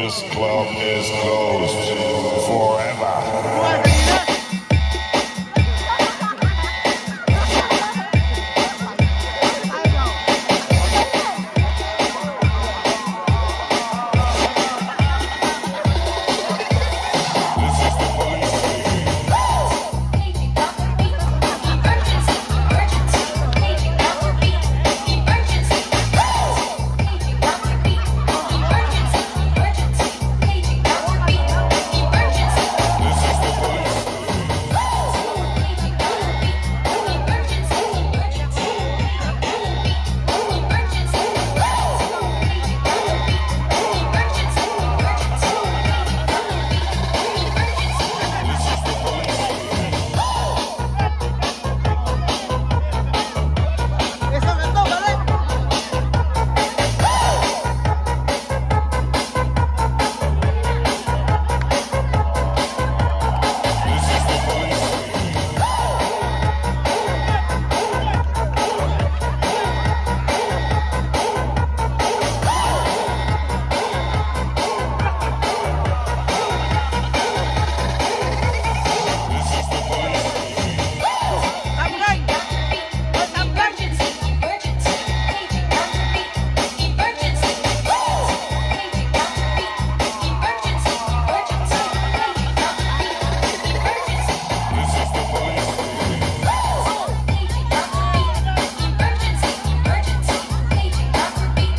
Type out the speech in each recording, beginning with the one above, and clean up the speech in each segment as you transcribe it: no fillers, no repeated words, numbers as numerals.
This club is closed forever. This is the police speaking. Paging Dr. B. Emergency, emergency. Paging Dr. B. Emergency, emergency. Paging Dr. B. Emergency, emergency. Paging Dr. B. Emergency. This is the police speaking. Paging Dr. B. Emergency, emergency. Paging Dr. B. Emergency, emergency. Paging Dr. B. Emergency, emergency. Paging Dr. B. Emergency. This is the police speaking. Eso ganto, balik. This is the police speaking. This is the police speaking. Paging Dr. B. Emergency, emergency. Paging Dr. B. Emergency, emergency. Paging Dr. B. Emergency, emergency. Paging Dr. B. Emergency. This is the police speaking. Paging Dr. B. Emergency, emergency. Paging Dr. B.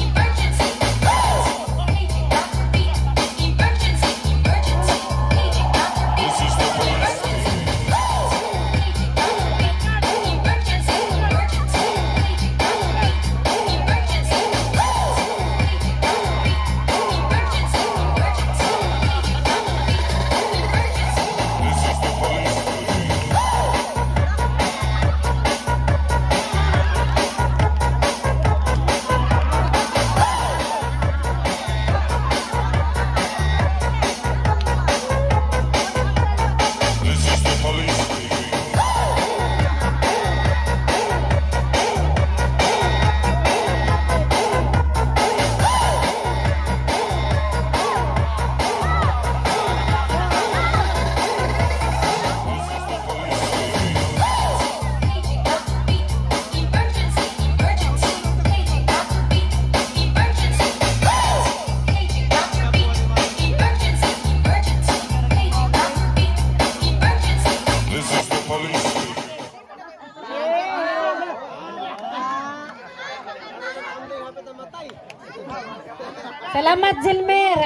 Emergency, emergency. Paging Dr. B. Emergency, emergency. Paging Dr. B. This is the police Emergency. speaking. Paging Dr. B. Emergency, emergency. Paging Dr. B. Emergency, emergency. Paging Dr. B. Emergency, emergency. Paging Dr. B. Emergency. This is the police speaking. This is the police speaking. This is the police speaking. Paging Dr. B. Emergency, emergency. Paging Dr. B. Emergency, emergency. Paging Dr. B. Emergency, emergency. Paging Dr. B. Emergency. This is the police speaking. Hapit na matay. Salamat, Zilmer.